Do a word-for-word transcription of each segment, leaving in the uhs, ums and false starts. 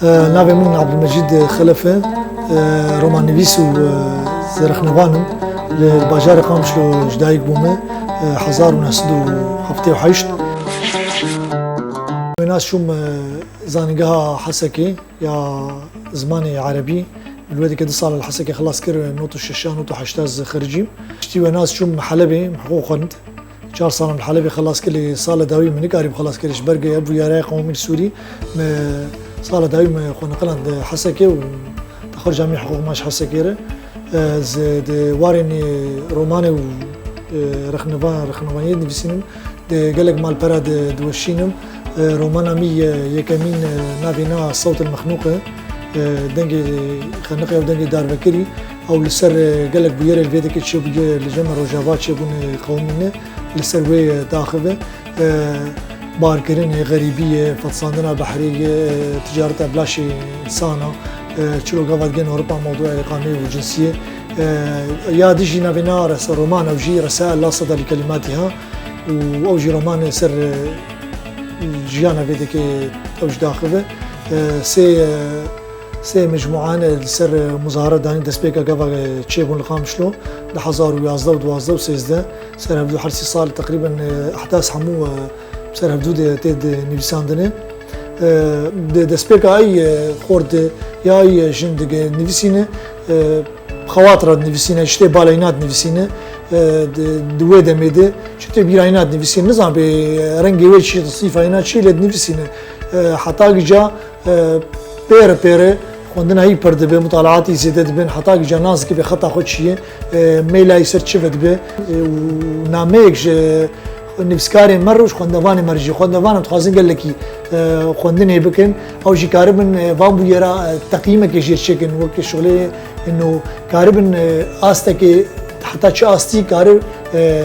Navê min Abdulmecîd Xelef e. Romannivîs û zerexnevan im. Li bajarê Qamişlo ji dayik bûme. Hezar û neh sed û heftê û heşt. Wênas çûm zanîngeha Hesekê ya zimanê erebî. Li wê dike du sal li Hesekê xilas kir, not û şeş ya not û heşt ez xericîm. Piştî wênas çûm Helebê, min hiqûq xwend. Çar salan li Helebê xelas kir, lê sala dawî min nikarîbû xelas kir. Ji ber ku hebû yaraya qewmî li Sûrî, min sala dawî min xwe neqeland Hesekê û te xwe camî hiqûq ma ji Hesekê re. Ez di warên romanê û, e, rexneva-, rexnevaniyê dinivîsînim. Di gelek malpera di, diweşînim. E, romana min, e, yekemîn, e, navê na Sewt el Mexnûq e. E, dengê xeniqê û dengê darvekirî. Ew li ser, e, gelek bûyerê li vê dikê çêbûye, li cem Rojava çêbûne qewimîne, li ser wê, e, daxive. E, barkirinê, xerîbiyê, fetisandina behrê ye, e, ticareta bi laşê însana, e, çilo gava digên Ewropa mewdûya îqamê û cinsiyê. E, ya dijî navê na rese roman ew jî Resailu la Sada li Kelimatiha û ew jî romanê ser, e, jiyana vê dikê ew jî daxive. E, sê, e, Sê mecmûan li ser muzahara danîn destpêka gava çêbûn li Qamişlo di hezar û yazdeh û duwazdeh û sêzdeh ser hevdû her sî sal teqrîben ehdas hemû ser hevdû de tê dinivîsandine. Di destpêka ey xort ya ey jin dinivîsîne, xewat re dinivîsîne, ji tê baleyna dinivîsîne, di, di wê demê de ji tê bîrayna dinivîsîne. Nizam bê rengê wê çi, sîfayna çi lê dinivîsîne. Heta gica E, pêre pêre xwendina wî pir dibe, mutalaatî zêde dibin, heta gica nas dikeve xeta xwe çi ye, e, meyla wî ser çi ve dibe, e, û nameyek ji nivîskarên me re û ji xwendevanê me re jî. Xwendevanan dixwazin gelekî, e, xwendinê bikin, ew jî karibin, e, van bûyera, e, teqîmekê jê çêkin, wek şixulê ino karibin, e, astekê heta çi astî kari, e,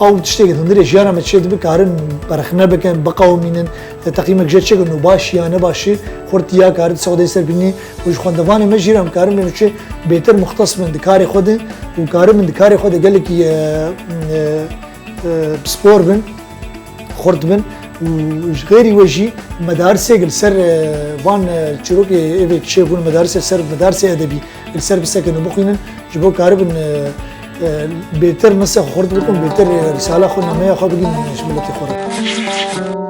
Ew tiştekî hundirê jiyana me çê dibe, karin berxne bikin, biqewimînin, teqîmek jê çêkin û baş ya ne baş e, xurt ya karin di ser bînî û ji xwendevanê me jî re em karin bên û çê bêtir muxtes bin di karê xwe de û karin bin di karê xwe de gelekî, e, e, e, pispor bin, xurt bin û ji xêrî we jî medarisek li ser, e, van, e, çîrokê êvê çêbûn, medarisek ser, medarisê edebî li ser bisekin û bixwînin. Ji bo karibin, e, e, bêtir misa xurt bikin, bêtir, e, risala xwe, nameya xwe bigin ji miletê xwe re.